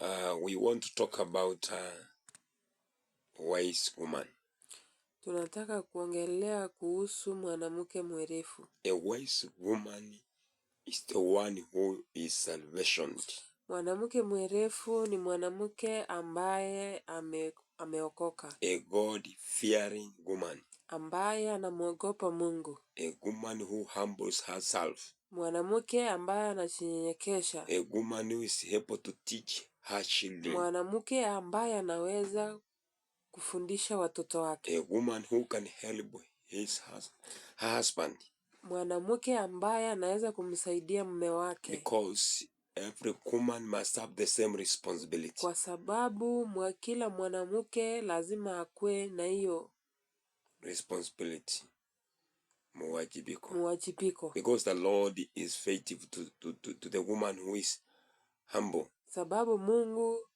We want to talk about wise woman. Tunataka kuongelea kuhusu mwanamke mwerevu. A wise woman is the one who is salvationed. Mwanamke mwerevu ni mwanamke ambaye ameokoka, A God fearing woman. Ambaye anamwogopa Mungu, A woman who humbles herself. Mwanamke ambaye anajinyenyekesha, A woman who is able to teach her children. Mwanamke ambaye anaweza kufundisha watoto wake, A woman who can help her husband. Mwanamke ambaye anaweza kumsaidia mume wake, Because every woman must have the same responsibility. Kwa sababu kila mwanamke lazima akuwe na hiyo Responsibility. Muwajibiko. Muwajibiko, Because the Lord is faithful to the woman who is humble. Sababu Mungu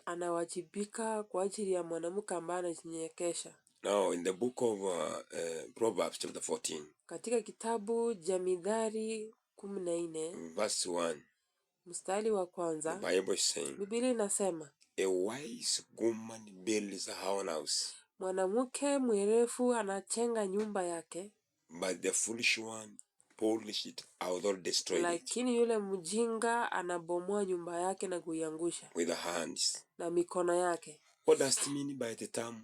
anawajibika kwa ajili ya mwanamke ambaye anajinyenyekesha. Now, in the book of Proverbs, chapter 14, Katika kitabu cha Mithali 14 verse 1, mstari wa the kwanza, Bible is saying, Biblia inasema, "A wise woman builds her own house, mwanamke mwerevu anajenga nyumba yake, but the foolish one polish it out or destroy it lakini yule mjinga anabomoa nyumba yake na kuiangusha with her hands." na mikono yake. What does it mean by the term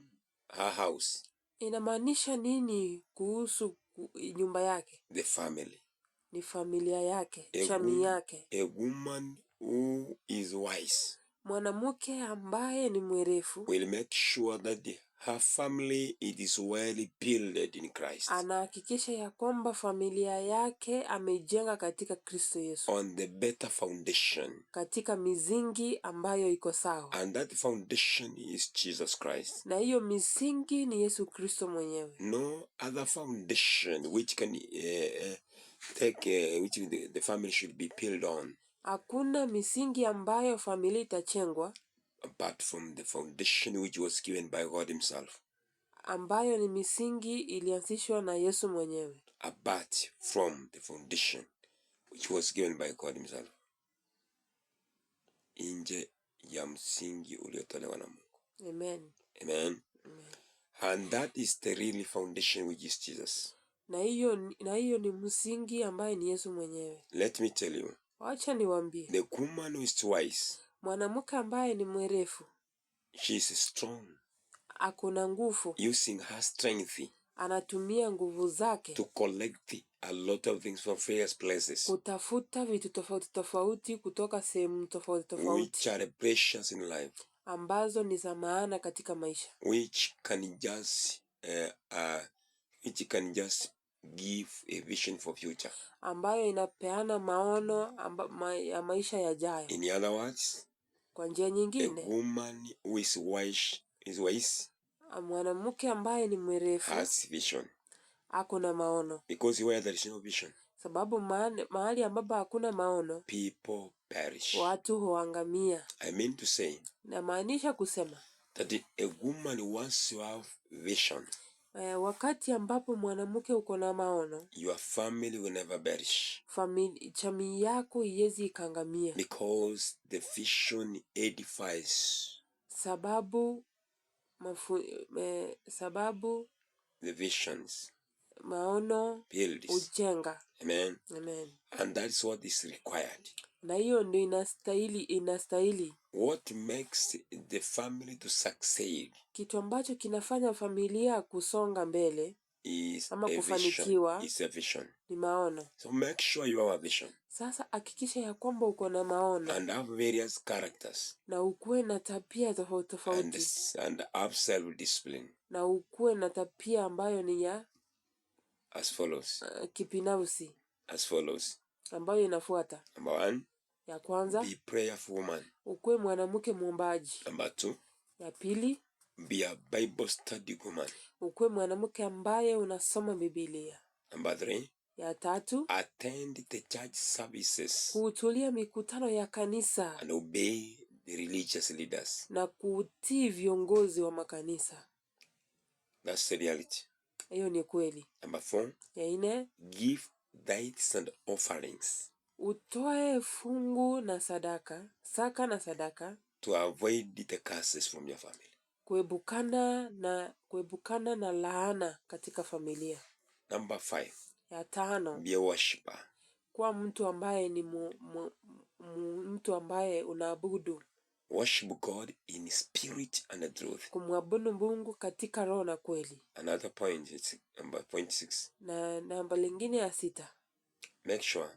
"her house"? Inamaanisha nini kuhusu nyumba yake? The family. Ni familia yake, jamii yake. A woman who is wise Mwanamke ambaye ni mwerevu will make sure that her family it is well built in Christ anahakikisha ya kwamba familia yake ameijenga katika Kristo Yesu, on the better foundation. Katika misingi ambayo iko sawa, And that foundation is Jesus Christ. Na hiyo misingi ni Yesu Kristo mwenyewe. No other foundation which can take, which the family should be built on Hakuna misingi ambayo familia itajengwa apart from the foundation which was given by God Himself. Ambayo ni misingi ilianzishwa na Yesu mwenyewe. Apart from the foundation which was given by God Himself. Nje ya msingi uliotolewa na Mungu. Amen. Amen. Amen. And that is the real foundation, which is Jesus. Na hiyo ni msingi ambaye ni Yesu mwenyewe. Let me tell you, Wacha niwaambie, the woman who is wise, mwanamke ambaye ni mwerevu she is strong, ako na nguvu, using her strength anatumia nguvu zake to collect a lot of things from various places, kutafuta vitu tofauti tofauti kutoka sehemu tofauti tofauti which are precious in life, ambazo ni za maana katika maisha, which can just give a vision for future. Ambayo inapeana maono ya maisha yajayo. In other words, Kwa njia a nyingine, woman who is wise mwanamke ambaye ni mwerevu has vision. Ako na maono, Because where there is no vision, sababu mahali ambapo hakuna maono, people perish. Watu huangamia. I mean to say Namaanisha kusema that a woman wants to have vision, wakati ambapo mwanamke uko na maono, your family will never perish. Jamii yako iwezi ikaangamia, Because the vision edifies. Sababu The visions maono builds. Hujenga. Amen. Amen. And that's what is required. Na hiyo ndio inastahili. What makes the family to succeed Kitu ambacho kinafanya familia kusonga mbele is ama a vision. kufanikiwa Is a vision. ni maono. So make sure you have a vision Sasa hakikisha ya kwamba uko na maono and have various characters na ukuwe na tabia tofauti tofauti and have self-discipline na ukuwe na tabia ambayo ni ya as follows. Kibinafsi As follows. Ambayo inafuata. Number one, Ya kwanza, be prayerful woman. Ukuwe mwanamke mwombaji. Number two, Ya pili, be a Bible study woman. Ukuwe mwanamke ambaye unasoma Biblia. Number three, Ya tatu, attend the church services kuhudhuria mikutano ya kanisa and obey the religious leaders. Na kutii viongozi wa makanisa. That's the reality. Hiyo ni kweli. Number four, Ya nne, give tithes and offerings. Utoe fungu na sadaka, saka na sadaka. To avoid the curses from your family. Kuepukana na laana katika familia. Number five, Ya tano, be a worshiper. Kuwa mtu ambaye ni mtu ambaye unaabudu. Worship God in spirit and the truth. Kumwabudu Mungu katika roho na kweli. Another point is number point six. Na namba lingine ya sita, Make sure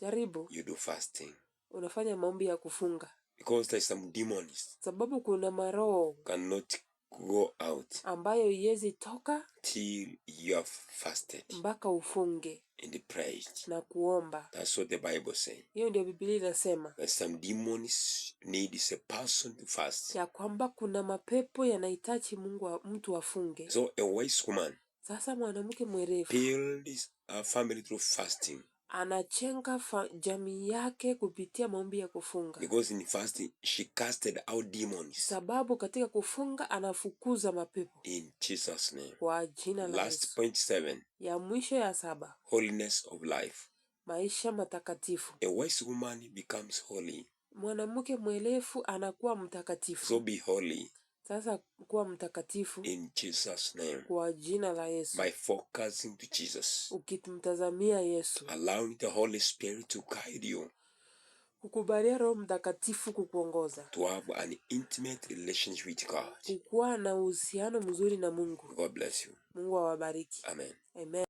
jaribu you do fasting. Unafanya maombi ya kufunga, Because there's some demons sababu kuna maroho cannot go out ambayo iwezi toka till you have fasted mpaka ufunge and prayed. Na kuomba. That's what the Bible says. Hiyo ndio Biblia inasema That some demons need a person to fast. Ya kwamba kuna mapepo yanahitaji mtu afunge. So a wise woman Sasa mwanamke mwerevu builds a family through fasting. Anajenga jamii yake kupitia maombi ya kufunga, Because in fasting, she casted out demons. Sababu katika kufunga anafukuza mapepo. In Jesus' name. Kwa jina la Last Yesu. point seven, Ya mwisho ya saba, holiness of life. Maisha matakatifu. A wise woman becomes holy. Mwanamke mwelefu anakuwa mtakatifu. So be holy Sasa kuwa mtakatifu in Jesus' name. Kwa jina la Yesu, By focusing to Jesus, ukimtazamia Yesu, allowing the Holy Spirit to guide you kukubalia Roho Mtakatifu kukuongoza, to have an intimate relationship with God. Kukuwa na uhusiano mzuri na Mungu. God bless you. Mungu awabariki. Amen. Amen.